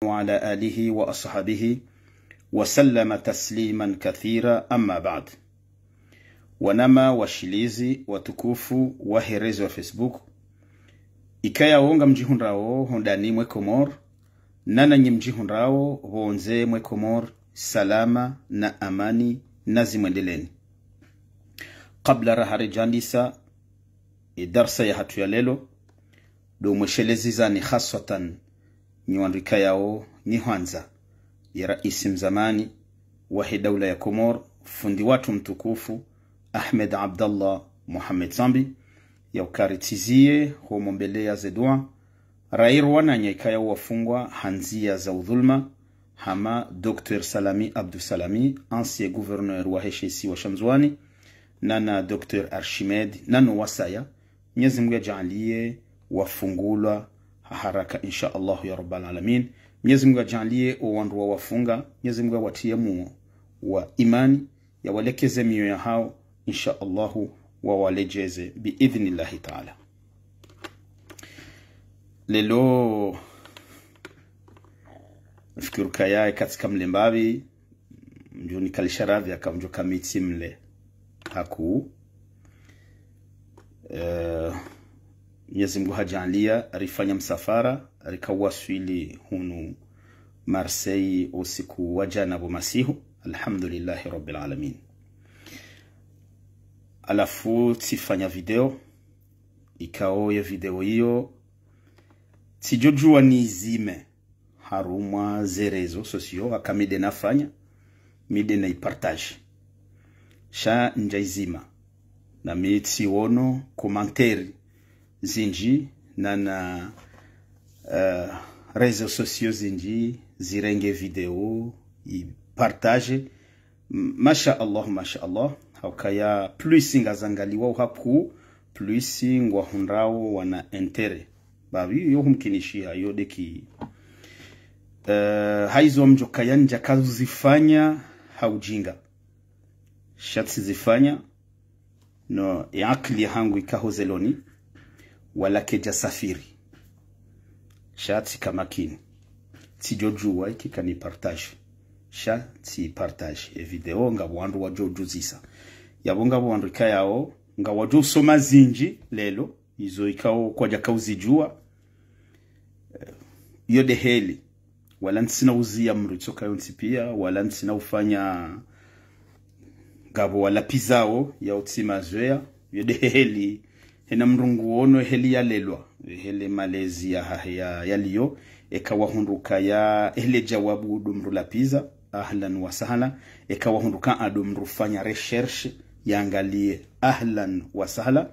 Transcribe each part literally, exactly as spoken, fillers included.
وعلى آله وأصحابه وسلم تسليما كثيرا، أما بعد. Wananya washilizi watukufu wahe réseau ya Facebook, ikaya wo ngamdjihundrao hondani mwe Komori, nanyi mdjihundrao pvondze mwe Komori, salama na amani nazimwendeleni. Kabla raha ridjandisa ye darsa yahatru ya leo, ndo mweshelezizani khaswatan nyi wandru ikayao nyi hwandza ye raisi mzamani wahe daula ya Komori, fundi watru mtukufu Ahmed Abdallah Mohamed Sambi, ya ukaritsizie ho mombeleya ze dua, rairi wananya ikayao wafungwa ha ndzia za udhulma, hama Docteur Salami Abdou Salami, ancien gouverneur wahe she isiwa sha Ndzuani, nana Docteur Archimède, nano wasaya, Mnyezi Mungu yadjaanliye wafungulwa ha haraka, insha Allahu ya Rabbal Alamin. Mnyezi Mungu yadjaanliye wo wandru wawafunga, Mnyezi Mungu yawatriye muo wa imani, yawalekeze miyo yahao, insha Allahu, wawaledjeze, bi idhnillahi taala. Leo, mfikiri ukaya katsika mlembapvi, mdjo nikalisha radhi aka mdjo kamitsi mle. Haku, eh, Mnyezi Mungu hadjaanliya, rifanya msafara, rikawaswili hunu Marseille usiku wa djana pvo masihu. Alhamdulillahi Rabbil Alamin. Halafu tsifanya video, ikao ye video iyo, tsidjodjuwa nizime harumwa ze réseaux sociaux, aka mi nde nafanya, mi nde naipartage. Sha ndjaizima. Na mi tsiono commentaire zindji, nana, eh, réseaux sociaux zindji, zirenge video, ipartage. M-, masha Allah, masha Allah. Haukaya plus ngazangaliwao haku, plus ngwahundrao wana intérêt. Ba wi yo humkinishiha, yo ndeki. Eh, haizo mdjokaya ndjaka uzifanya ha ujinga. Sha tsizifanya, no, ye akili yahangu ika ho zeloni, wala kedja safiri. Sha tsika makini. Tsidjodjuwa ikika nipartage. Sha tsipartage. Ye video ngapvo wandru wadjodjuzisa. Yapvo ngapvo wandru ikayao, ngawadjosoma zindji leo, izo ikao kwadjaka uzidjuwa. Eh, yo nde heli. Wala ntsina uziya mdru itsoka yontsi pia, wala ntsina ufanya ngapvo walapvizao ya utsi mazoea, yo nde heli, hena mdru nguono heli yalelwa, heli malezi yahahe ya, yaliyo, eka wahundru ukaya heli djawabu ndo mdru lapviza, ahlan wa sahlan, eka wahundru ukaya ndo mdru fanya recherche, yangaliye, ahlan wa sahlan.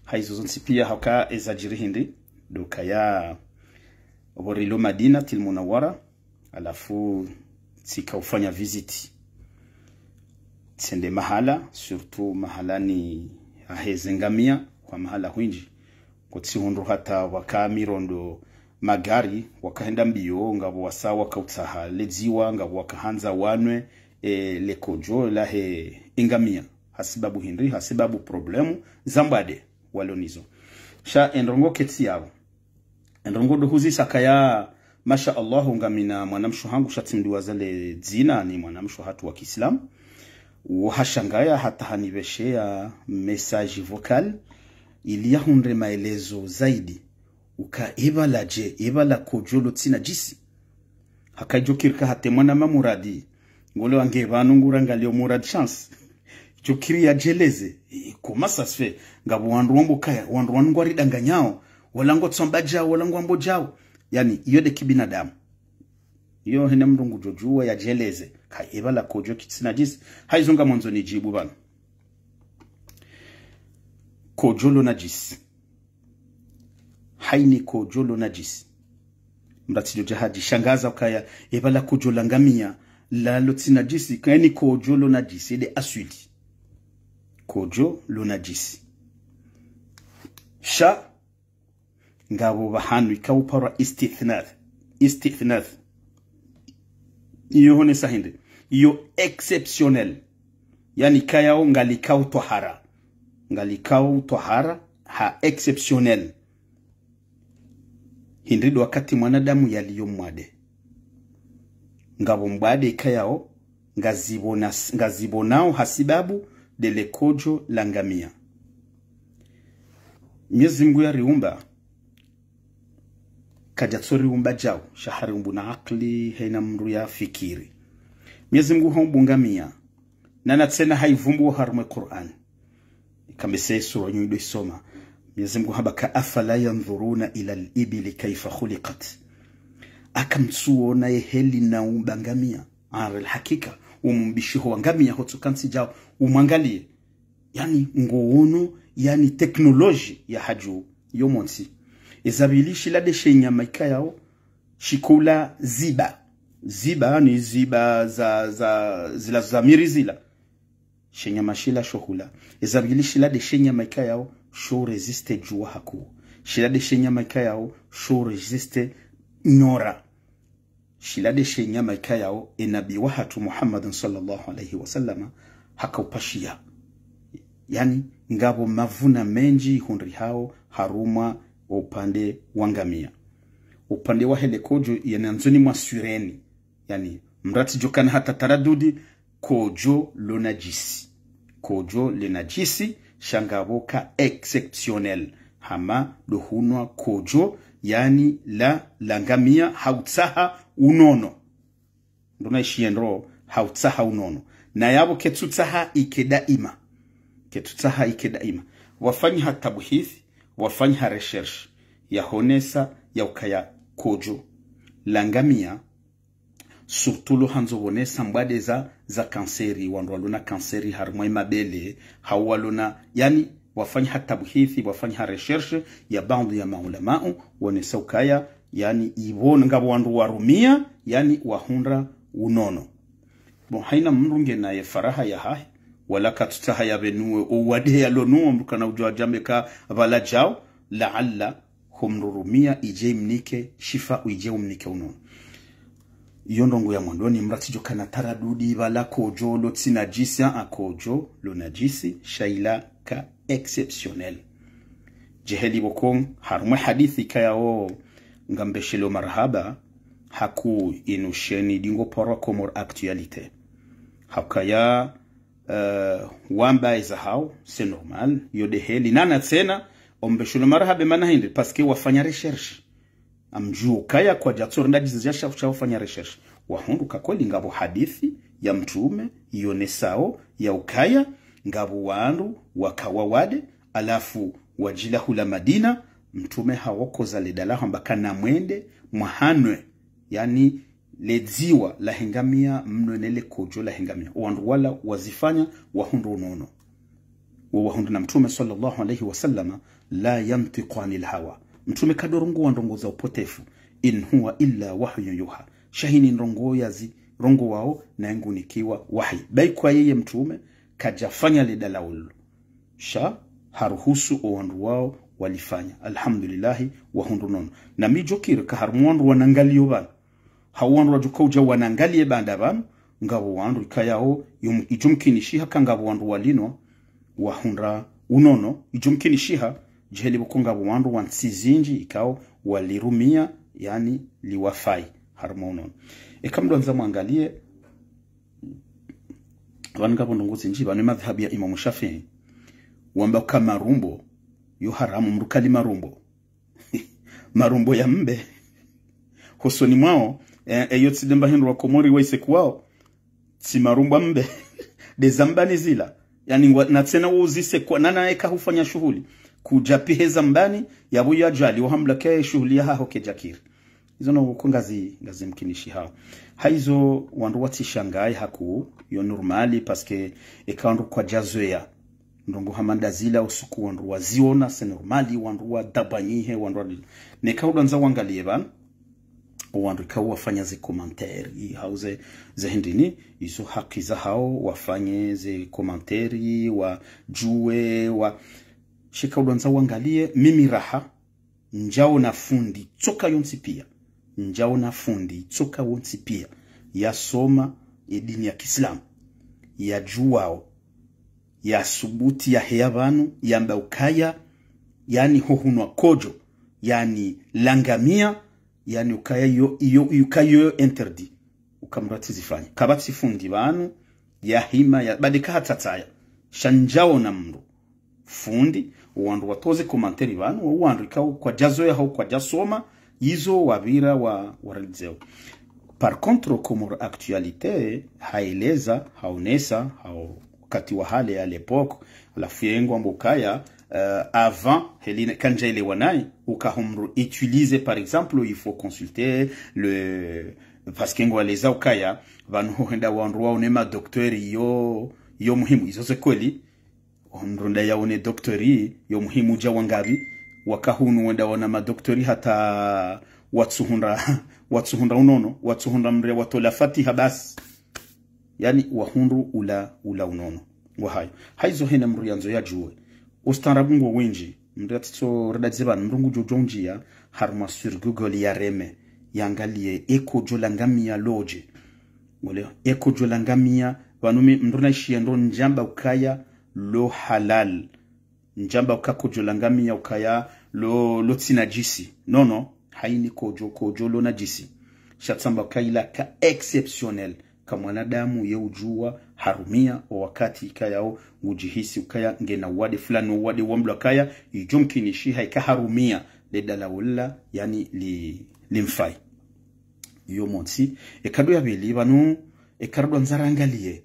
Haizo zontsi pia hauka ezadjiri hindri, ndo ukaya, pvo rilo Madinatil Munawwara, halafu tsika ufanya visite. Tsende mahala, surtout mahalani hahe ze ngamia, kwa mahala hwindji. Ko tsihundru hata waka mirondo magari, wakahenda mbio, ngapvo wasa wakautsaha ledziwa, ngapvo wakahandza wanwe, e, le kodjo lahe ngamia. Hasibabu hindri, hasibabu problème za mbwade walo nizo. Sha endrongo ketsi yapvo. Endrongo ndo huzisa kaya, masha Allahu, ngamina mwanamshe hangu sha tsimdiwaza le dzina, ni mwanamshe hatru wa kiislamu. Wo hashangaya hata hanipvesheya message vocal, ili yahundre maelezo zaidi. Uka epvala dje, epvala kodjo lo tsi nadjisi. Haka idjo kiri ka hata mwana ma Muradi. Ngole wange pvanu ngurangaliyo Muradi Chance. Idjo kiri yadjeleze. E, comment ça se fait? Ngapvo wandru wambo kaya, wandru wanu ngwaridanganyao. Wala ngwatsamba djao, wala ngwambo djao. Yaani, iyo nde kibinadamu. Iyo hena mdru ngudjodjuwa yadjeleze. Ka epvala kodjo kitsi nadjisi. Haizo ngamwandzo nidjibu pvanu. Kodjo lo nadjisi. Haini kodjo lo nadjisi. Mdru tsidjo dja hadjishangaza ukaya, epvala kodjo la ngamia, lalo tsi nadjisi, kaini kodjo lo nadjisi, nde aswili. Kodjo lo nadjisi. Sha, ngapvo pvahanu ikao uparwa istithnath. Istithnath. Iyo honesa hindri. Iyo exceptionnel. Yaani kayao ngalikao twahara. Ngalikao twahara ha exceptionnel. Hindri ndo wakati mwanadamu yaliyo mwade. Ngapvo mbwade ikayao ngazipvona, ngazipvonao hasibabu de le kodjo la ngamia. Mnyezi Mngu yariumba, kadjatsoriumba djau, sha hariumbu na akili, haina mndru yafikiri. Mnyezi Mngu haumbu ngamia, nana tsena haivumbu harumwa Qur'an. Ikambese sura nyu ido isoma. Mnyezi Mngu hamba ka أفلا ينظرون إلى الإبل كيف خلقت. Aka mtsuona yeheli naumba ngamia. Ala hakika, umumbishiho wa ngamia hotsoka ntsi djao, umwangalie. Yani, ngoono, yani, teknoloji ya hadju, yo montsi. Eza pvili shila de she nyama ikayao, shikoula ziba. Ziba, ni ziba za, za, zila za miri zila. She nyama shila shohula. Eza pvili shila de she nyama ikayao, sho résiste djuwa hakuu. Shila de she nyama ikayao, sho résiste nyora. Shila de she nyama ikayao, e Nabi wahatru Muhammadin swallallahu alayhi wa sallama, hakaupashia. Yani, ngapvo mavuna mendji ihundrihao harumwa upande wa ngamia. Upande wa hele kodjo, yani nandzoni mwa sureni. Yani, mndru tsidjokana hata taradudi, kodjo lo nadjisi. Kodjo le nadjisi, sha ngapvo ka exceptionnel. Hama do hunwa kodjo, yani la, la ngamia, hautsaha unono. Ndo na ishiye ndro, hautsaha unono. Na yapvo ketsutsaha ike daima. Ketsutsaha ike daima. Wafanyiha tabuhithi, wafanyiha recherche, yahonesa, yaukaya kodjo la ngamia, surtout lo handzo pvonesa mbwade za, za kanseri, wandru walona kanseri harumwa imabele, hau walona, yani, wafanyiha tabuhithi, wafanyiha recherche ya baadhi ya maulamau, wonesa ukaya, yani, ipvo ngapvo wandru warumia, yani, wahundra unono. Bon, haina mndru ngena ye faraha yahahe, wala katsutsaha yapvenuwe, o wade yalonuwo, mndru kana udjo adjambe ka pvala djao, laalla, ho mndru rumia idje imnike shifa, idje umnike unono. Iyo ndrongo ya mwandoni, mndru tsidjokana taradudi, pvala kodjo lo tsi nadjisi, a kodjo lo nadjisi, sha ila ka exceptionnel. Djeheli pvoko, harumwa hadithi ikayao, ngambeshelo marahaba, hakuu inu sheni dingo parwa Comores Actualité. Haukaya, euh, wamba eza hao, c'est normal, yo de heli. Nana tsena, ombeshelo marahaba mana hindri, parce que wafanya recherche. Amdjuo ukaya kwadjatsori ndadjizi dja sha, sha wafanya recherche. Wahundru ka kweli ngapvo hadithi ya mtrume, yonesao, ya ukaya, ngapvo wandru, wakawa wade, alafu wadjila hula Madina, mtrume hawakoza le dala hamba kana mwende, mwahanwe, yani, le dziwa lahe ngamia, mnwe ne le kodjo lahe ngamia. Wandru wala wazifanya, wahundru unono. Wo wahundru na mtrume swallallahu alayhi wa sallama, لا ينطق عن الهوى. Mtrume kadorongowa ndrongo za upotefu. إن هو إلا وحي يوحى. Sha hini ndrongo yazi, rongowao, na ngunikiwa wahi. Baikwa yeye mtrume, kadjafanya le dala olo. Sha, haruhusu o wandru wao walifanya. Alhamdulillahi, wahundru nono. Na mi djokiri ka harumwa wandru wanangaliyo pvanu. Hau wandru wadjoka udja wanangaliye baanda pvanu, ngapvo wandru ikayao, yum-, idjomkinishiha ka ngapvo wandru walinwa, wahundra unono, idjomkinishiha, djeheli pvoko ngapvo wandru wa ntsi zindji, ikao, walirumia, yani, liwafai, harumwa unono. Eka mndru andza mwangaliye, pvanu ngapvo ndrongo zindji, pvanu madhhabi ya Imamu Shafi'i, wamba ka marumbo, yo haramu mndru kali marumbo. Marumbo ya mbe. Hosoni mwao, eh, eyo tsi de mba hindru wa Komori wa isekuwao. Tsi marumbo ya mbe. De za mbani zila. Yani ngwa, na tsena wo uzisekwa, nana eka hufanya shuhuli. Kudja pihe za mbani, yapvo yadjali, wahambula ke shuhuli yahaho kedjakiri. Izo no ko ngazi, ngazi mkinishiha. Haizo wandru watsishangaye hakuu, yo normali, parce que eka wandru kwadjazoea. Ndrongo hama ndazila usuku wandru waziona, c'est normal, wandru wadabanyihe, wandru wali-, neka udjandza wangaliye pvanu, wandru ikao wafanya ze commentaires, hau ze, ze hindrini, izo haki zahao, wafanye ze commentaires, wadjuwe, wa, sha eka udjandza wangaliye, mimi raha, ndjaona fundi tsoka yontsi pia. Ndjaona fundi tsoka wontsi pia. Yasoma ye dini ya kiislamu. Yadjuwao. Yasubuti yaheya pvanu, yamba ukaya, yani ho hunwa kodjo, yani la ngamia, yani ukaya yo, yo, ukaya yo interdit. Uka mndru atsizifanye. Kapvatsi fundi pvanu, yahima, ya, badi kahatsatsaya. Sha ndjaona mndru. Fundi, wandru watoze commentaire pvanu, wandru ikao kwadjazoea hau kwadjasoma, izo wapvira wa, waralidzeo. Par contre, Comores Actualité, haeleza, haonesa, hau, wakati wa hale à l'époque, halafu ye ngwambo ukaya, euh, avant, heli kandjaelewa nayi, uka ho mndru utiliser, par exemple, il faut consulter le, parce que ngwaeleza ukaya, pvanu ho hwenda wandru waone madocteur yo, yo muhimu, izo ze kweli, ho mndru nda yaone docteur yo muhimu dja wangapvi, waka hunu wenda waona madocteur hata watsuhundra, watsuhundra unono, watsuhundra mndru yawatola fatiha basi. Yaani, wahundru ula, ula unono. Wahayo. Haizo hena mndru yandzo yadjuwe. Ustaarabu ngo wendji, mndru yatsitso redadze pvanu, mndru ngudjo djo ndjia, harumwa sur Google yareme, yangalie, ye kodjo la ngamia lodje. Ngole, ye kodjo la ngamia, pvanu mi, mndru naishiya ndo ndjamba ukaya lo halal. Ndjamba uka kodjo la ngamia ukaya lo, lo tsi nadjisi. Non, non. Haini kodjo, kodjo lo nadjisi. Sha tsamba uka ila ka exceptionnel. Ka mwanadamu ye udjuwa harumia o wakati ikayao ngudjihisi ukaya ngena uwade fulani, uwade wambilwa ukaya, idjo mkinishiha ika harumia. Le dala ulla, yaani li, limfai. Iyo montsi, ekado ya pvili pvanu, ekado ndza rangalie.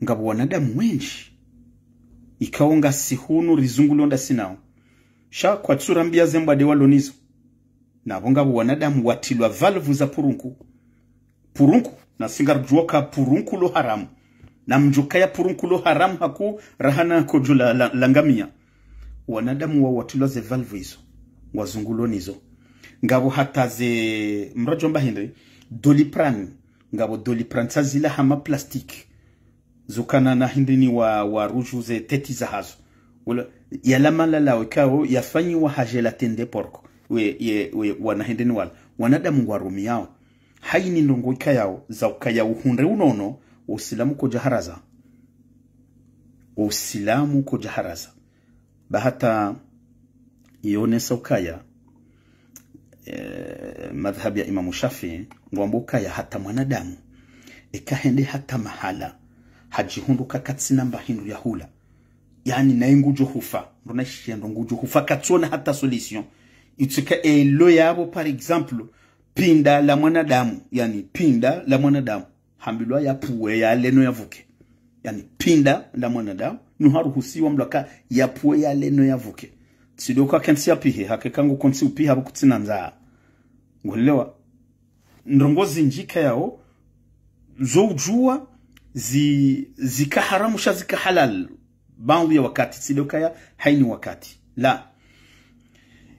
Ngapvo wanadamu wendji. Ikao ngasi hunu rizungulo ndasi nao. Sha kwatsu rambia ze mbwade walo nizo. Napvo ngapvo wanadamu watilwa valvu za purunku. Purunku, nasi ngaridjuwa uka purunku lo haramu. Na mdjuka ya purunku lo haramu haku rahana kodjo la, la, la ngamia. Wanadamu wa watilwa ze valvu izo. Ngwazungulo nizo. Ngapvo hata ze mradjomba hindri, Doliprane. Ngapvo Doliprane tsa zila hama plastique. Zukana na hindri ni wa, wa rouge ze tête zahazo. Ula, yala malala ikao yafanyiwa ha gélatine de porc. We, ye, we, wana hindri ni wala. Wanadamu ngwarumiao. Haini ndrongo ikayao, za ukaya uhundre unono, Usilamu kodja haraza. Usilamu kodja haraza. Ba hata ionesa ukaya, eh, madhhabi ya Imamu Shafi'i, ngwambo ukaya hata mwanadamu, eka hende hata mahala, hadjihundru uka katsina mba hindru ya hula. Yaani, naye ngudjo hufa, mndru naishiya ndo ngudjo hufa, katsona hata solution. Itsika elo yapvo, par exemple, pinda la mwanadamu, yaani, pinda la mwanadamu. Hambilwa yapvuwe yale no yapvuke. Yaani, pinda la mwanadamu, no haruhusiwa mndru aka yapvuwe yale no yapvuke. Tsi ndo uka kentsi yapvihe, haka eka ngukontsi upviha pvo kutsina ndzaa. Ngwelewa? Ndrongo zindji ikayao, zo udjuwa, zi, zika haramu sha zika halal. Baadhwi ya wakati, tsi ndo ukaya, haini wakati. La.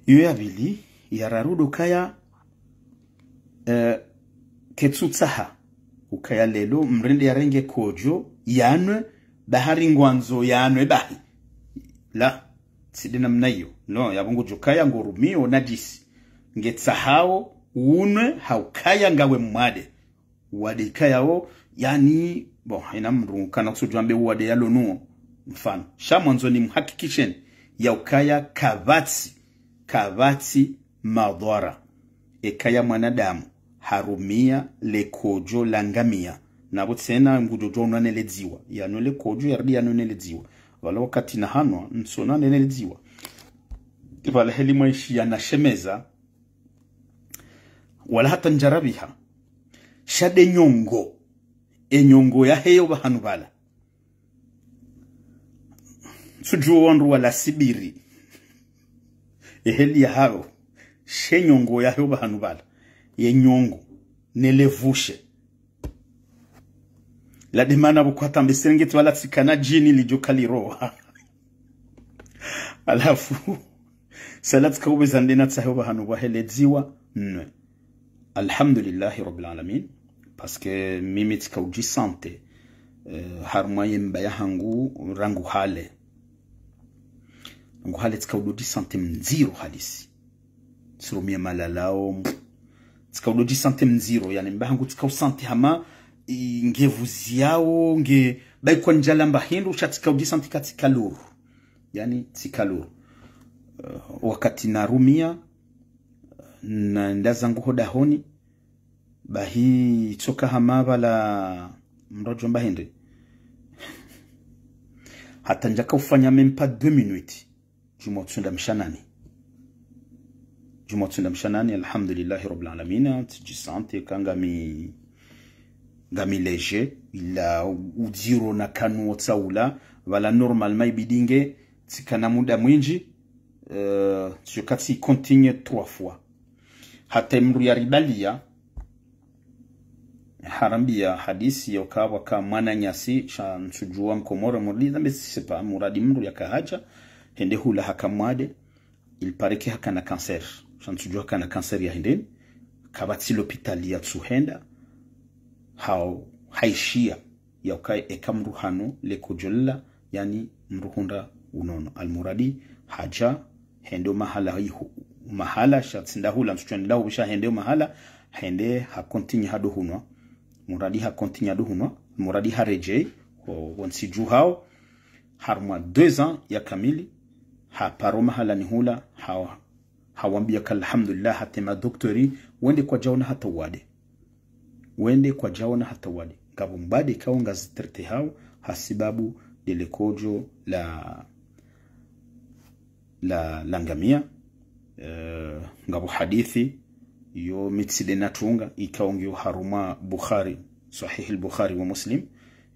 Iyo ya pvili, ya raru ndo ukaya, eh, ketsutsaha. Ukaya lelo, mrende yarenge kodjo, yanwe, ba hari ngwandzo yanwe bahi. La, tsi nde namna iyo. Non, yapvo ngudjo ukaya ngorumio nadjisi. Ngetsahao, unwe, ha ukaya ngawe mwade. Uwade ikayao, yaani, bon, haina mndru kana kutsudjwambe uwade yalo nuo. Mfano, sha mwandzo nimhakikisheni, ya ukaya kapvatsi, kapvatsi madhwara. Ekaya mwanadamu, harumia le kodjo la ngamia. Napvo tsena ngudjo djo unwa nele dziwa. Yanwe le kodjo, yarudi yanwe nele dziwa. Pvala wakati nahanwa, ntsonwa nele dziwa. Pvala heli mwaishiya nashemeza, wala hata ndjarapviha. Sha nde nyongo. Enyongo yahe yo pvahanu pvala. Ntsudjuwa wandru wala sibiri. Eheli yahayo. She nyongo yahe yo pvahanu pvala. Ye nyongo. Nele vushe. La demana pvo kwatambesere nge tu wala tsikana djini lidjo kaliroha. Halafu, sala tsika upveza nde natsahe yo pvahanu pvwa hele dziwa, nwe. Alhamdulillahi Rabbil Alamin. Parce que mimi tsika udjisante, eh, harumwa ye mba yahangu rangu hale. Rangu hale tsika udjisante mdziro halisi. Tsirumia malalao. Tsika udjisante mdziro, yaani mba hangu tsika usante hama, i, nge vuziao, nge, ba ikwa ndjalamba hindru, sha tsika udjisante ka tsika luru. Yaani, tsika luru. Eh, wakati narumia, na nda zangu ho dahoni, Bahi tsoka hama pvala mdru djomba hende. Hata ndjaka ufanya même pas deux minutes. Djumwa utsunda mshanani. Djumwa utsunda mshanani, alhamdulillahi rabbil alamina, tsidji sentir ka ngami, ngami léger, ila udziro na kanu otsaula, pvala normal maibidinge, tsikana muda mwindji, euh, tsidjoka tsi continuer trois fois. Hata mdru yaribaliya, harambiya hadisi ya ukaya pvwaka mwananyasi, sha ntsudjuwa mkomori muradi, zambe sisepa, muradi mdru yaka hadja, hende hula haka mwade, il paraît que hakana cancer. Sha ntsudjuwa hakana cancer ya hindrini, kapvatsi lopitali yatsuhenda, hau, haishiya, ya ukaya eka mdru hanu lekojo lila, yani mdru hundra unono. Almuradi, hadja, hende omahala ihu, omahala sha tsi ndahula, ntsutsu ndahubisha hende omahala, hende ha continuer hado hunwa. Muradi ha continuer hado hunwa, muradi haredjei, ho, ho ntsi dju hao, harumwa deux ans ya kamili, haparo mahala ni hula, ha, hawambiya ka alhamdulillah, hata madoktori, wende kwadjaona hata wade. Wende kwadjaona hata wade. Ngapvo mbade kao ngazitraité hao, hasibabu de lekojo la, la, la ngamia. Eh, ngapvo hadisi, yo mi tsi de natunga, ikao ngiyo harumwa Bukhari, Sahih al-Bukhari wa Muslim,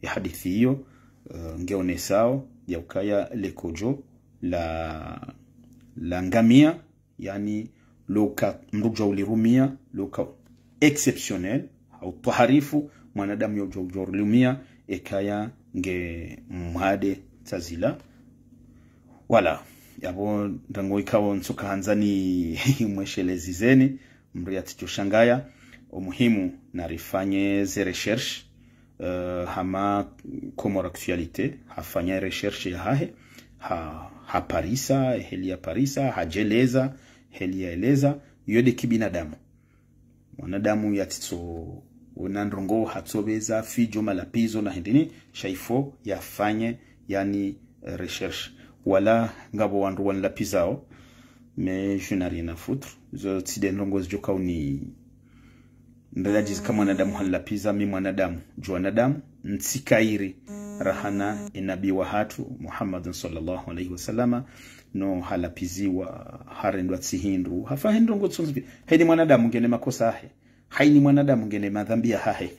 ya hadisi iyo, eh, ngeonesao, ya ukaya lekojo la, la ngamia, yani, loka mdru djwa ulirumia, loka exceptionnel, hau twaharifu, mwanadamu yo djwa, djwa ulirumia, ekaya nge mwade tsazila. Voilà, yapvo ndrango ikao ntsoka handza nimweshelezizeni, mdru yatsidjo shangaya, omuhimu narifanye ze recherche, euh, hama Comores Actualité, hafanya recherche ya hahe, ha, haparisa, heli yaparisa, hadjeleza, heli yaeleza, yo de kibinadamu. Mwanadamu yatsitso ona ndrongo hatsopveza, fidjo, malapvizo na hindrini, sha il faut yafanye, yani, eh, recherche. Wala ngapvo wandru wanilapvizao, mais je n'ai rien à foutre. Zo tsi de ndrongo zidjoka uni, ndadjizika mwanadamu hanilapviza, mi mwanadamu, dju wanadamu, ntsi kairi, rahana enabi wahatru, Muhammadun sallallahu alayhi wa sallama, no halapviziwa, harendwa tsi hindru, hafa hindru ngo tsonzi pia. Heni mwanadamu ngene makosa yahe. Haini mwanadamu ngene madhambi ya hahe.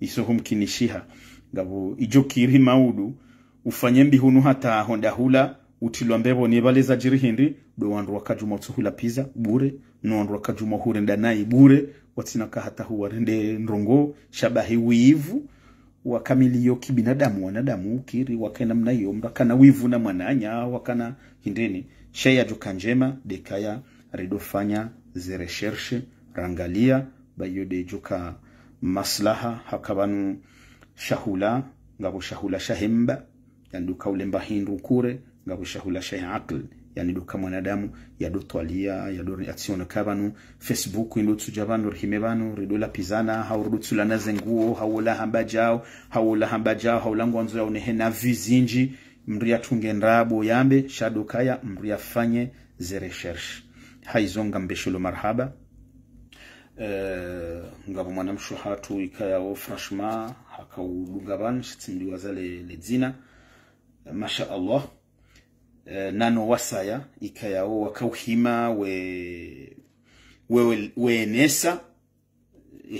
Iso humkinishiha. Ngapvo idjo kiri maudu, ufanye mbi hunu hata honda hula, utrilwa mbepvo ni pvale zadjiri hindri, do wandru wakadjuma utsuhulapviza, bure, no wandru wakadjuma hurenda nayi, bure, watsina ka hata huwarende ndrongo, sha bahi wivu, wakamili yo kibinadamu, wanadamu ukiri, wakaina mna yo, mdru akana wivu na mwananya, wakana hindrini, sha yadjoka ndjema, de kaya, ridofanya, ze recherche, rangalia, ba iyo de djoka maslaha, haka pvanu shahula, ngapvo shahula shahe mba, yani doka ulemba hindru kure, ngapvo shahula shahe akli, yani doka mwanadamu, yadotwalia, yado atsiona ka pvanu, Facebook, indo tsudja pvanu, rihime pvanu, ridolapvizana, hau ridotsulana ze nguo, hau ola hamba djao, hau ola hamba djao, hau ola ngwandzo yaonehe na vizinji, mdru yatunge ndrabo yambe, sha dokaya, mdru yafanye ze recherche. Haizo ngambeshelo marahaba. Eh, ngapvo mwanamshe hatru ikayao franchement, haka udunga pvanu, shitsimliwaza le, le dzina. Masha Allah. Eh, nano wasaya, ikayao wakauhima we, we, we, wenesa,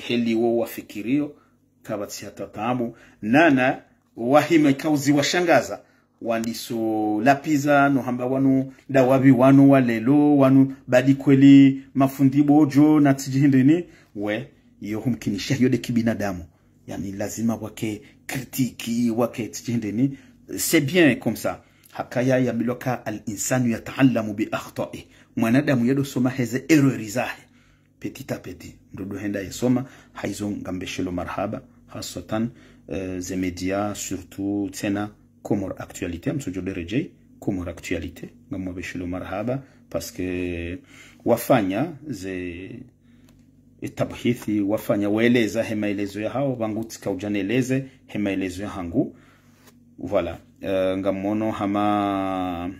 heli wo wafikirio, kapvatsi hata taabu. Nana wahima ikao ziwashangaza, wandiso lapviza, no hamba wanu, ndawapvi wanu wa lelo, wanu badi kweli mafundi bodjo, na tsidji hindrini, we, iyo humkinisha, iyo de kibinadamu. Yani lazima wake critique, wake tsidji hindrini. C'est bien comme ça. Hakaya yambilwa ka al-insanu yata'allamu bi akhta'ihi. Mwanadamu yadosoma heze erreur zahe. Petit à petit. Mdru do henda yesoma, haizo ngambeshelo marahaba. Haswatan, eh, ze média, surtout tsena Comores Actualité, mtsudjo de redjei, Comores Actualité, ngamwabeshelo marahaba, parce que wafanya ze, e tabhithi, wafanya, weleza he maelezo yahao, pvangu tsika udja neleze he maelezo yahangu. Voilà. Eh, ngamono hama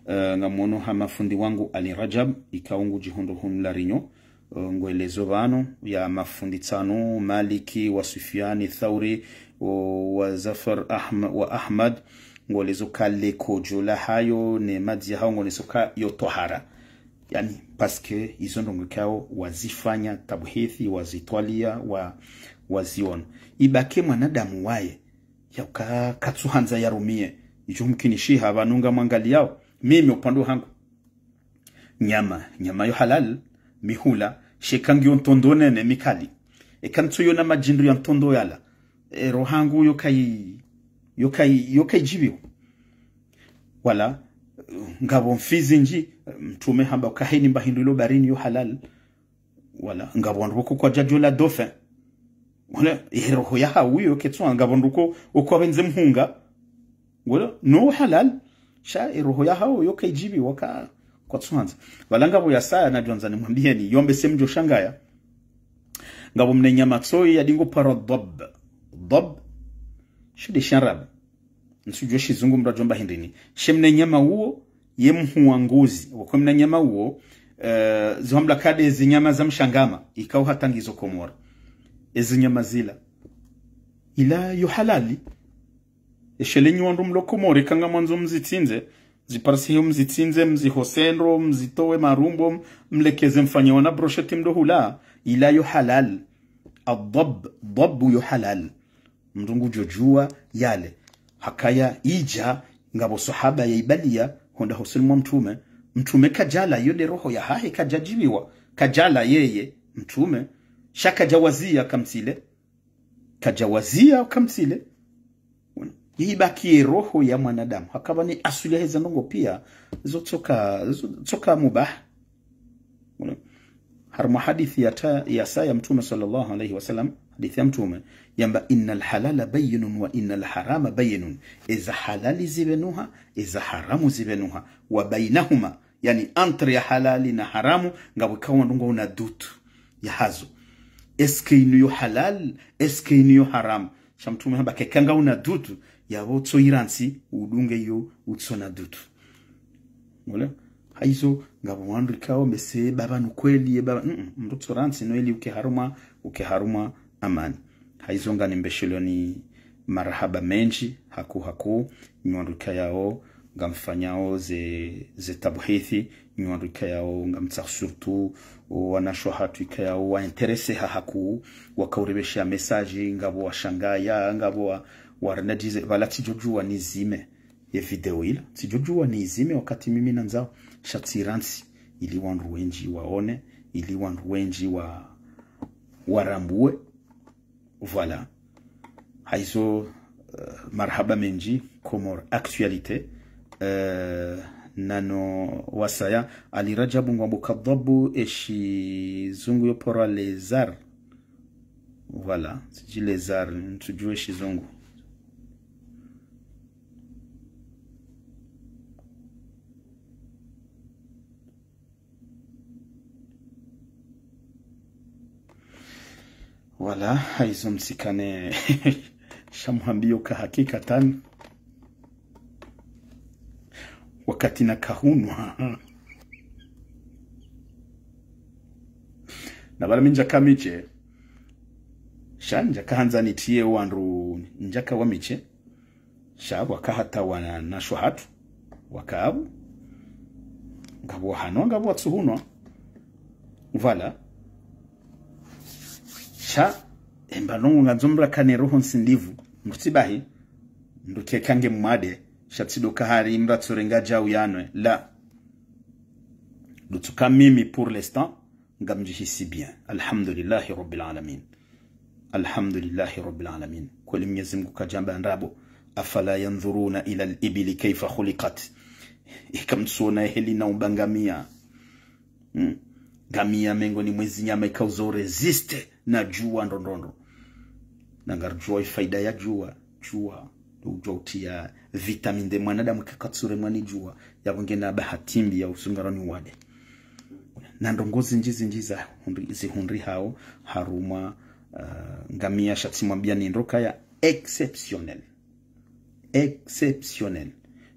Eh, ngamwono ha mafundi wangu Ali Rajab, ikao ngudjihundru hunu La Réunion, eh, ngwelezo pvanu ya mafundi tsanu, Maliki, wa Sufiani, Thauri, o, wa Zafar Ahm-, wa Ahmad, ngolezo ka le kojo lahayo, ne madzi yahayo ngolezo ka yo twahara. Yaani, parce que izo ndrongoo ikao wazifanya tabuhithi, wazitwalia, wa, waziono. Ibaki mwanadamu waye, yauka katsuhandza yarumie. Ijo mkinishiha pvanu ngamwangaliyao. Mimi upande hangu. Nyama, nyama yo halal, mi hula, sha eka ngiyo ntrondro nene mi kali. Eka ntsuona madjindru ya ntrondro yala. E roho hangu yo kai, yo kai, yo kaidjibiwa. Wala, ngapvo mfi zindji, Mtrume hamba uka heni mba hindru ilo baharini yo halal. Wala, ngapvo wandru woko kwadjadjo la dauphin. Wala, e roho yahawo yo ketsuha, ngapvo wandru ko, woko wapvendze mhunga. Wala, no halal, sha e roho yahawo yo kaidjibiwa ka, kwatsuhandza. Wala ngapvo yasaya nadjwandza nimwambieni, yombe se mdjo shangaya. Ngapvo mna nyama tsoyi yadingo paro dhab. Dhab, sho de shiarabu. Ntsudjuwa shizungu mradjo amba hindrini. She mna nyama uwo, ye mhuu wa ngozi. Wako mna nyama uwo, eh, zihwambwa ka de zinyama za mshangama. Ikao hata ngizo Komori. Ezi nyama zila. Ila yo halali. Eshe le nyi wandru mlo Komori eka ngamwandzo mzitsindze. Ziparisihe mzitsindze, mzihose ndro, mzitowe marumbo, mlekeze mfanye wana brochette mdo hula. Ila yo halal. Adhab, dhab yo halal. Mndru ngudjo djuwa yale. Hakaya idja, ngapvo swahaba yaibaliya, honda hosoni mwa Mtrume. Mtrume kadjala, yo de roho yahahe kadjadjibiwa. Kadjala yeye, Mtrume. Sha kadjawaziya kamtsile. Kadjawaziya kamtsile. Ibaki ye roho ya mwanadamu. Hakapva ni asuli yaheze ndrongoo pia, zo tsoka, zo tsoka mubah. Harumwa hadithi ya ta-, yasaya Mtrume swallallahu alayhi wa sallam, hadithi ya Mtrume, yamba, "Innal halala bayyinun wa innal harama bayyinun." Eza halali zipvenuha, eza haramu zipvenuha. Wa baynahuma, yaani entre ya halali na haramu, ngapvo ikao wandru ngwaona doute yahazo. Est-ce que inu yo halal, est-ce que inu yo haramu? Sha Mtrume hamba eka ngauna doute, yapvo tso irantsi, udunge yo utsona doute. Wala, haizo, ngapvo wandru ikao mese baba nu kweli, ye baba, mm, mm, mndru tso rantsi no ili uke harumwa, uke harumwa amani. Haizo nganimbesheloni marahaba mendji, haku haku, nyi wandru ikayao, ngamfanyao ze, ze tabuhithi, nyi wandru ikayao, ngamtsaha surtout, o wanashe hatru ikayao, wa intéressé ha haku, wakauripvesha message, ngapvo washangaya, ngapvo wa, warinadjize, pvala tsidjodjuwa nizime ye video ila. Tsidjodjuwa nizime wakati mimi nandzao. Sha tsirantsi, ili wandru wendji waone, ili wandru wendji wa, warambuwe. Voilà. Haizo, eh, marahaba mendji, Comores Actualité. Eh, nano wasaya, Ali Rajabu ngwambo kadhabu, eshizungu yo paro lézard. Voilà, tsidji lézard, ntsudjuwa eshizungu. Voilà, haizo msikane sha mwambiyo ka hakikatan. Wakati nakahunwa. Na pvala mi ndjaka mishe. Sha ndjaka handza nitriye wandru ndjaka wa mishe. Sha pvwaka hata wanashe hatru. Waka apvo. Ngapvo wahanwa, ngapvo watsuhunwa. Voilà. Sha, emba ndrongoo ngandzo mdru akane roho nsindivu. Mdru tsi bahi. Mdru keka nge mwade. Sha tsi ndo ka hari mdru atsorenga djau yanwe. La. Ndo tsuka mimi pour l'instant. Ngamdjihisi bien. Alhamdulillahi Rabbil Alamin. Alhamdulillahi Rabbil Alamin. Kweli Mwenyezi Mungu kadjamba ndrabo. أفلا ينظرون إلى الإبل كيف خلقت. Eka mtsuona eheli na umba ngamia. Hmm. Ngamia mengo ni mwezi nyama ikao zo résister na djuwa ndrondrondro. Na ngaridjuwa ifaida ya djuwa, djuwa, udjuwa utriya vitamine D mwanadamu eka katsuremwa ni djuwa, yapvo ngena bahati mbi ya usungarwa ni wade. Na ndrongoo zindji zindji za hundri-, zihundrihao harumwa, ah, ngamia sha tsimwambia ni ndro ikaya exceptionnel. Exceptionnel.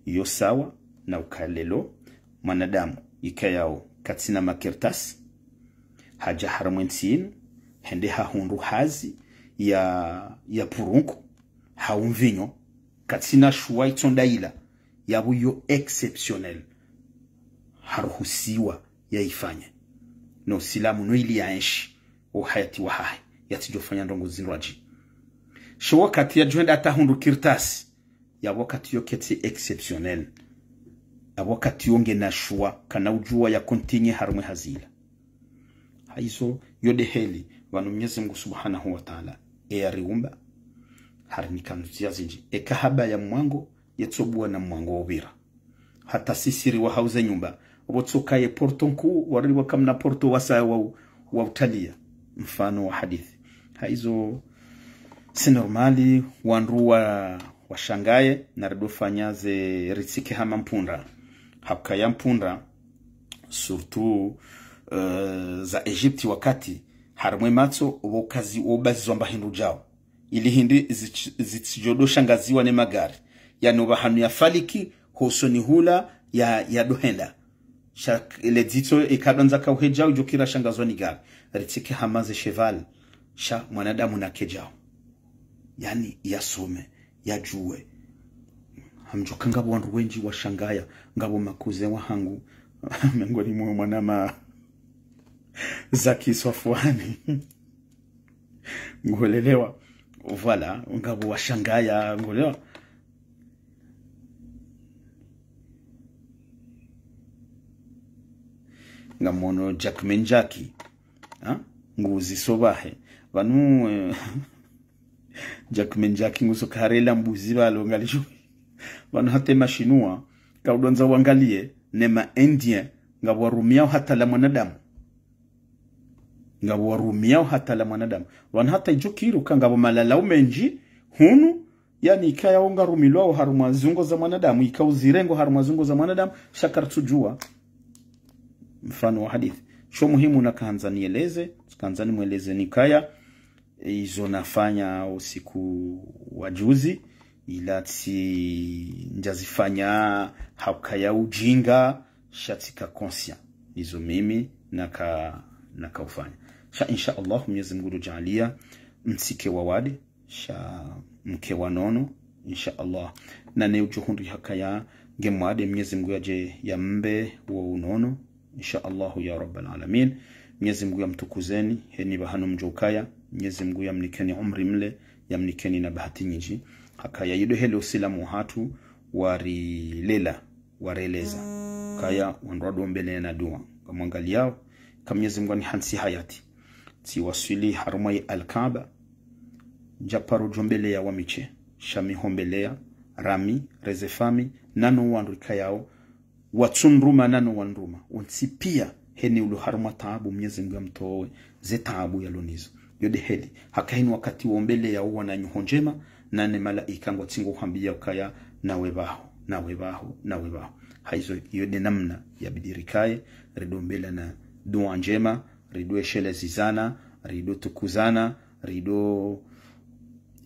Yo sawa, Na uka leo, mwanadamu ikayao katsina makartasi, hadja harumwa entsi inu, hende hahundru hazi ya, ya purunku, hau mvinyo, katsina shuwa itsonda ila, yapvo yo exceptionnel, haruhusiwa yaifanye. No usilamu no ili yaenshi, o uhayati wahahe, yatsidjofanya ndrongo zindrwadji. Sha wakati yadjohenda hata hundru kartasi, yapvo wakati yo ketsi exceptionnel. Yapvo wakati yo ngena shuwa, kana udjuwa ya continuer harumwa ehazi ila. Haizo, yo nde heli, pvanu Mnyezi Mngu Subhanahu wa Ta'ala, eyariumba, harinika ndziya zindji. Eka haba ya mwango, yetsobuwa na mwango wa upvira. Hata sisiri wa hauze nyumba, opvo tsoka ye porto nkuu, wari wakamna porto wasaya wa, wa utaliya. Mfano wa hadithi. Haizo, c'est normal, wandru wa, washangaye, na ridofanya ze ritsike hama mpundra. Hauka ya mpundra, surtout, euh, za Egypte wakati, harumwa ematso, opvo kazi, opvo bazi zomba hindru djao. Ili hindri zitsi-, zitsidjodoshangaziwa ne magari. Yani opvahanu ya faliki, hosoni hula, ya, yadohenda. Sha, le dzitso, ikadondza kauhedjao, idjokira shangazwa ni gari. Ritsike hama ze cheval. Sha, mwanadamu nakedjao. Yani, yasome, yadjuwe. Hamdjoka ngapvo wandru wendji washangaya, ngapvo makuze wahangu. Miongoni mwa mwanama Zaki Swafwani. Ngolelewa. Voilà, ngapvo washangaya, ngolewa. Ngamono Jack Menjaki. Ha? Nguzi sobahe. Pvanu, eh, Jack Menjaki nguso karela mbuzi pvalo ngalisho. Pvanu hata mashinua, kaudondza wangaliye, ne ma Indien, ngapvo warumiao hata la mwanadamu. Ngapvo warumiao hata la mwanadamu. Pvanu hata idjokiri uka ngapvo malalao mendji, hunu, yani ikayao ngarumilwao harumwa ziungo za mwanadamu, ikao zirengo harumwa ziungo za mwanadamu, sha karitsudjuwa. Mfano wa hadithi. Sho muhimu nakahandza nieleze, kahandza nimweleze nikaya, izo nafanya usiku wa juzi, ila tsi ndjazifanya hauka ya ujinga, sha tsika conscient. Izo mimi naka, nakaufanya. Sha insha Allah, Mnyezi Mngu udjaalia, mtsike wawade, sha mke wanono, insha Allah. Na ne udjohundri hakaya nge mwade, Mnyezi Mngu yadje yambe wo unono, insha Allahu ya Rabbal Alamin. Mnyezi Mngu yamtukuzeni, heni pvahanu mdjokaya, Mnyezi Mngu yamnikeni umri mle, yamnikeni na bahati nyindji. Hakaya yo nde heli usilamu hatru warilela, wareleza. Kaya wandru wadombele na dua. Ngamwangaliyao, ka Mnyezi Mngu anihantsi hayati, tsiwaswili harumwa ye Al-Kaaba, ndjaparo djombeleya wa mi tse, sha mi hombeleya, rami, reze fami, nano wandru ikayao, watsundruma nano wandruma, wontsi pia, heni ulo harumwa taabu, Mnyezi Mngu yamtowe ze taabu yalo nizo. Yo nde heli, haka heni wakati wombeleya wo wananyaho ndjema, nane malaika ngwatsingo uhambia ukaya, nawe pvaho, nawe pvaho, nawe pvaho. Haizo, yo nde namna yabidi rikaye, ridombelana dua ndjema, ridoeshelezizana, ridotukuzana, rido,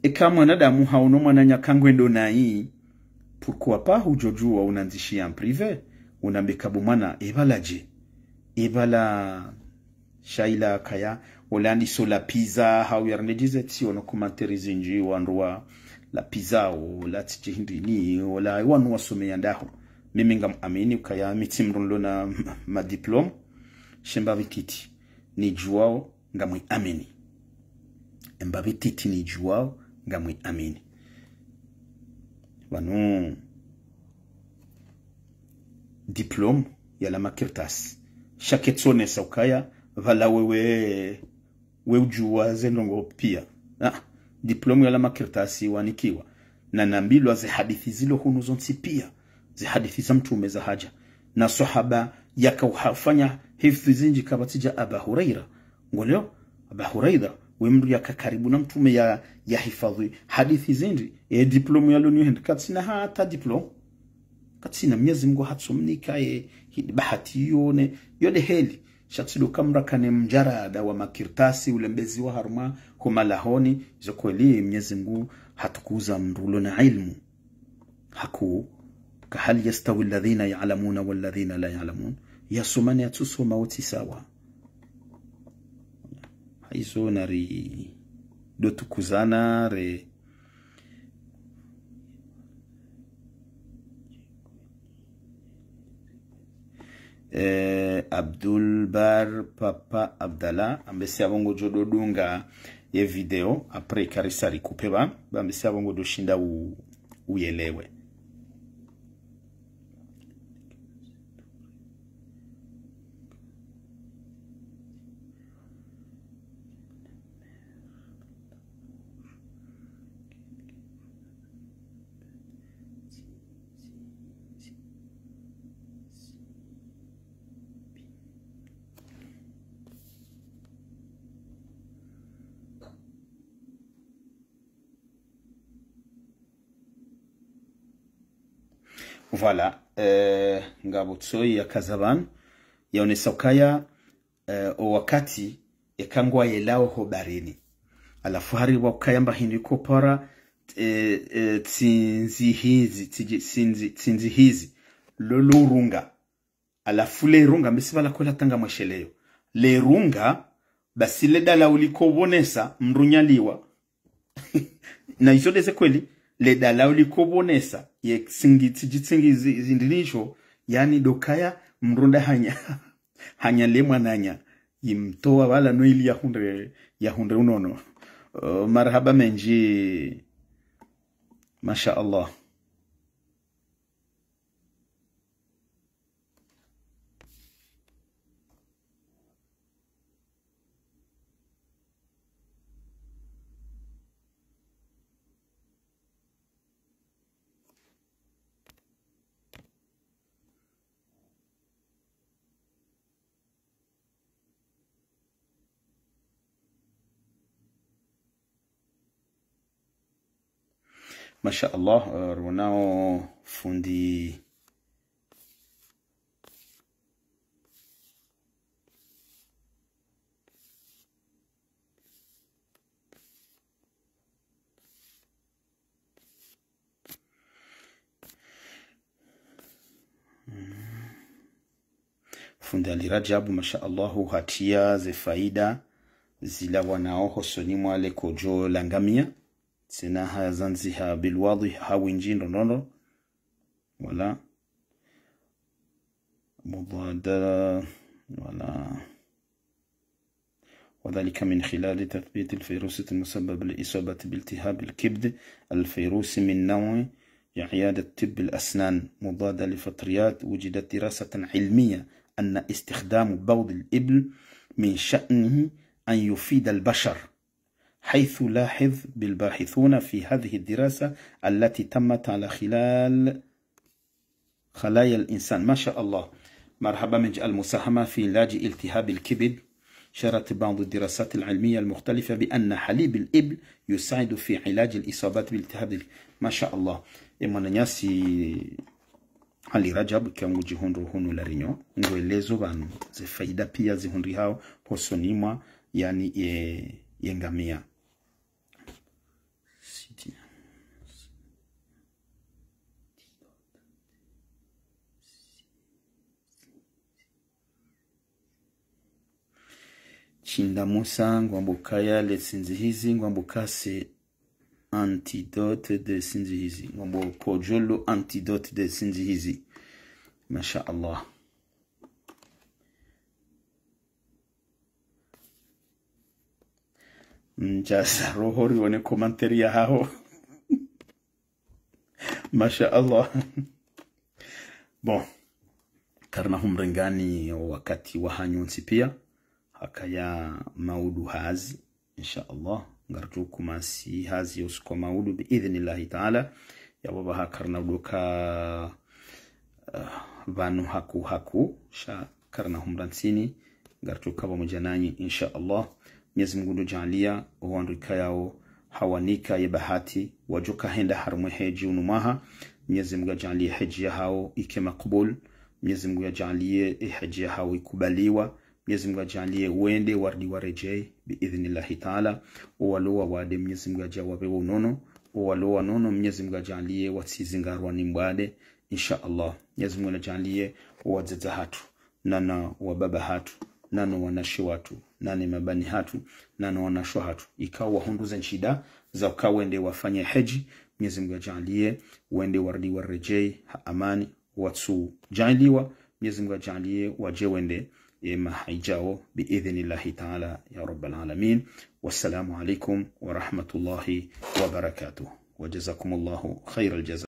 eka mwanadamu haono mwananya kangwendo nayi, pourquoi pas hudjodjuwa unandzishiya en privé, unambe ka bo mwana, epvala dje? Epvala sha ila kaya, ola ndiso la pizza, hau yarende djize tsi ono commentaire zindji, wandru wa la pizza, ola tsi dje hindrini, ola wanu wasomeya ndaho. Mimi ngamwamini ukaya mi tsi mdru nilo na ma diplôme, she mbapvi titi nidjuwao, ngamwiamini. Embapvi titi nidjuwao, ngamwiamini. Pvanu diplôme yala makartasi. Sha ketsonesa ukaya, pvala wewe, we udjuwa ze ndrongo pia. Ah, diplôme yala makartasi wanikiwa. Na nambilwa ze hadithi zilo hunu zontsi pia. Ze hadithi za Mtrume zahadja. Na swahaba yaka uhafanya hifdhi zindji kapvatsi dja Aba Huraira. Ngolewa, Aba Huraira, we mdru yaka karibu na Mtrume ya, yahifadhwi hadithi zindji. E diplôme yalo niyo hende, katsina hata diplôme. Katsina, Mnyezi Mngu hatsomnika ye, hi bahati yone, yo nde heli. Sha tsidoka mdru akane mjarada wa makartasi, ulembeziwa harumwa ho malahoni, izo kweli Mnyezi Mngu hatukuza mdru ulo na ilmu. Haku, Ka hal yastawi alladhina ya'lamuna walladhina la ya'lamun. Yasoma ne yatsusoma wontsi sawa. Haizo nari dotukuzana re. Eh, Abdul Bar Papa Abdallah, ambesi apvo ngodjo dodunga ye video, après karisa rikupe ba, ba ambesi apvo ngodjo shinda u-, uyelewe. Voilà, eh, ngapvo tsoyi ya kaza pvanu, yaonesa ukaya, eh, o wakati eka ngwayelao ho baharini. Halafu hari pvwa ukaya mba hindri kopara, eh, eh, tsindzi hizi, tsiji-, tsindzi, tsindzi hizi, lolo urunga. Halafu le runga, mbesi pvala kwela tanga mwesheleyo. Le runga, basi le dala uliko pvonesa, mdru nyaliwa. Na izo ndeze kweli, le dala uliko pvonesa, ye tsingi, tsiji tsingi zi-, zindrinisho, yaani ndo ukaya, mdru nda hanya, hanya le mwananya, yimtowa pvala no ili yahundre, yahundre unono. Uh, marahaba mendji, masha Allah. Masha Allah, eh, rwonao fundi. Fundi Ali Rajabu, masha Allahu, hatriya ze faida zilawanao hosoni mwa le kodjo la ngamia. Tsena hazandziha bilwadhi ha windji ndrondrondro. Voilà. Mudhada, voilà. وذلك من خلال تثبيت الفيروس المسبب لإصابة بالتهاب الكبد. الفيروس من نوع إعياد طب الأسنان مضادة لفطريات. وجدت دراسة علمية أن استخدام بعض الإبل من شأنه أن يفيد البشر، حيث لاحظ بالباحثون في هذه الدراسة التي تمت على خلال خلايا الإنسان. ما شاء الله. مرحبا من المساهمة في علاج التهاب الكبد. أشارت بعض الدراسات العلمية المختلفة بأن حليب الإبل يساعد في علاج الإصابات بالتهاب ال-، ما شاء الله. Emwananyasi Ali Rajab, eka ngudjihundru hunu La Réunion, ngwelezo pvanu ze faida piya zihundrihao hosoni mwa, yaani, ye, ye ngamia. Chinda Musa, ngwambo kaya le tsindzihizi, ngwambo kase antidote de tsindzihizi, ngwambo kodjo lo antidote de tsindzihizi. Masha Allah. Ndjaza roho rione commentaire yahaho. Masha Allah. Bon. Karina humrengani wakati wahanyu ntsi piya. Hakaya maudu hazi. Insha Allah. Ngaridjo kumasi hazi yo usiku wa maudu bi idhnillahi ta'ala. Ya baba ha karina udoka, eh, pvanu haku haku. Sha karina humra ntsini, ngaridjo ka pvamwedja nanyi, insha Allah. Mwenyezi Mungu ndo djaaliya, owandru ikayao hawanika ye bahati, wadjoka henda harumwa e hedji unu mwaha. Mwenyezi Mungu yadjaaliye hedji yahao ike makubul. Mwenyezi Mungu yadjaaliye e hedji yahao ikubaliwa. Mwenyezi Mungu yadjaaliye wende warudi waredjei, bi idhnillahi ta'ala. Owalo wawade, Mwenyezi Mungu yadja wapve unono. Owalo wanono, Mwenyezi Mungu yadjaaliye watsizingarwa ni mbwade. Insha Allah. Mwenyezi Mungu nadjaanliye wadzadze hatru, nana wababa hatru, nano wanashe watru, nane mabani hatru, nano wanashe hatru, ikao wahundru ze nshida za uka wende wafanye hedji. Mwenyezi Mungu yadjaanliye wende warudi waredjei ha amani, watsudjaanliwa. Mwenyezi Mungu yadjaanliye wadje wende, e, mahadjao, biidhnillahi taala, ya rabbal alamin. Wassalamu alaikum wa rahmatullahi wa barakatuh. Wa jazakumullahu khairal jaza.